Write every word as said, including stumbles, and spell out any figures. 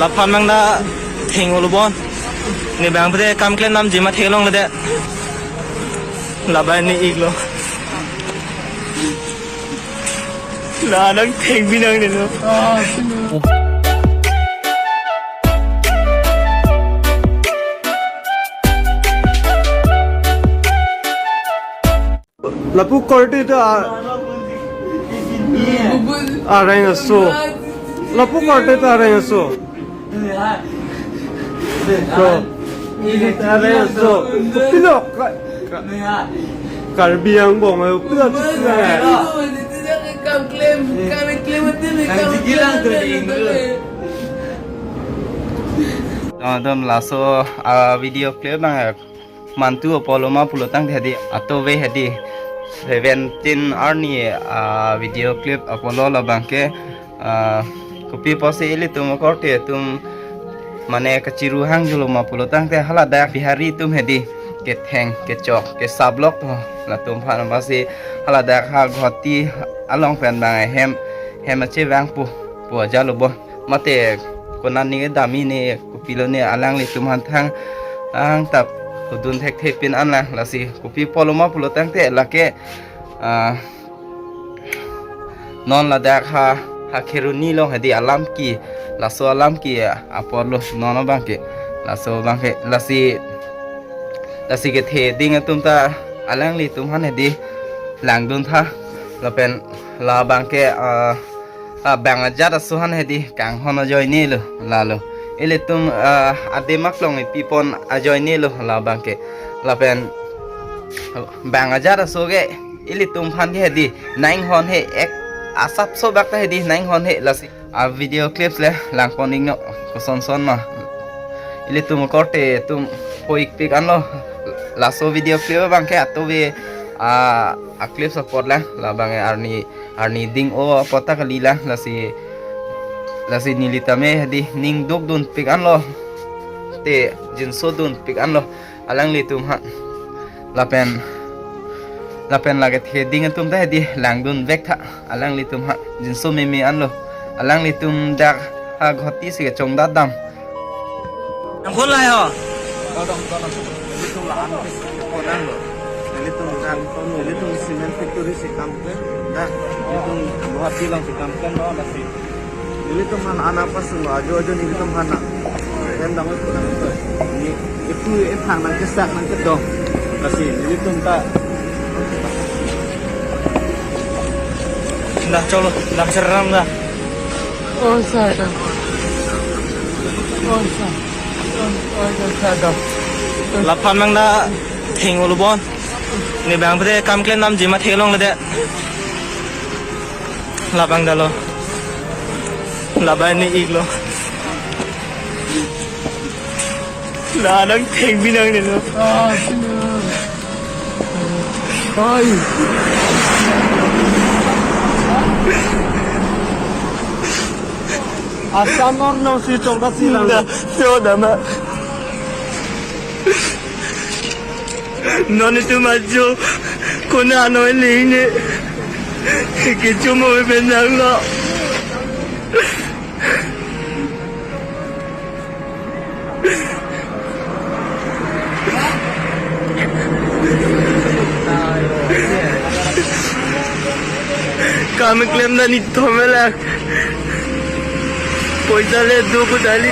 Laphan mang da theng olo bon. Ne bang bre kam klem namji ma theklongle de. Labai ne iklo. La nang theng binong ne lo. Lapu korte ta areng aso. Lapu korte ta areng aso. So, areng aso. Pilo ka, ka, Karbi Anglong ayo pilo. Dam dam laso, ah, video clip nang, eh, mantu apotlo ma pulo tangte hedi, atove hedi seventeen arni, ah, video clip apotlo labang ke, ah, kopi pusi ilitum korte atum mane kachiru hang julo ma pulo tangte haladak Bihari atum hedi ketheng kechok kesablok to latum aphan pusi haladak ha Guwahati along pen bang hem hem ache bang pu pu ajalo bo. Mate konat ne dam ne kopilo ne alanglitum aphan thang ang tap hudun thekthe pin an lang, lasi kopi apotlo ma pulo tangte lake, ah, non ladak ha, ha Kheroni along hedi alam ke, laso alam ke apotlo non abang ke, laso abang ke, lasi, lasi kethe ding atum ta alanglitum aphan hedi langdun tha, lapen labang ke, ah, ah, bang ajat aso aphan hedi kanghon ajoine lo, lalo. Ilitum, ah, ademak along ipipon ajoine lo labang ke. Lapen bang ajat aso ke ilitum aphan ke hedi nang hon he ek asapso bak ta hedi nang hon he, lasi. Ah, video clips le langpon iknon koson son ma. Ilitum korte atum poik pik anlo. Laso video clip abang ke atove, ah, a clips apot lang labang arni arni ding-o apot ta kali lang, lasi, lasi neli tame hedi ning dukdun pik anlo. Te jinso dun pik anlo alanglitum aphan. Lapen, lapen lake kethe ding atum ta hedi langdun vek tha alanglitum aphan. Jinso meme anlo. Alanglitum dak ha Guwahati si kechongdat dam. Nang phone lai ho. Todong, todong. Nelitum la-an ke konan lo. Nelitum dak, nelitum cement factory si kam ke. Dak, nelitum Guwahati along si kam ke lo, lasi. Nelitum aphan ana pasung lo, ajo ajo nelitum aphan na. Hem dang konan lo. Ne ipu ethang nangkesak nangkedong. Lasi nelitum ta. Dah, cholo, dah seram dah. Oh, sir. Oh, sir. Oh, oh, sir. Laphan mang da theng olo bon. Ne bang bre kam klem namji ma theklongle de. Labang dalo. Labai ne iklo. La nang theng binong ne lo. Ah, sino. Ai. Assam or no si chongda si lang. Da, yo dama. Non itum ajo konat noi ling ne. Kecho mo benang lo. Kam klem dan ithom lang. Poisa le do ko dali.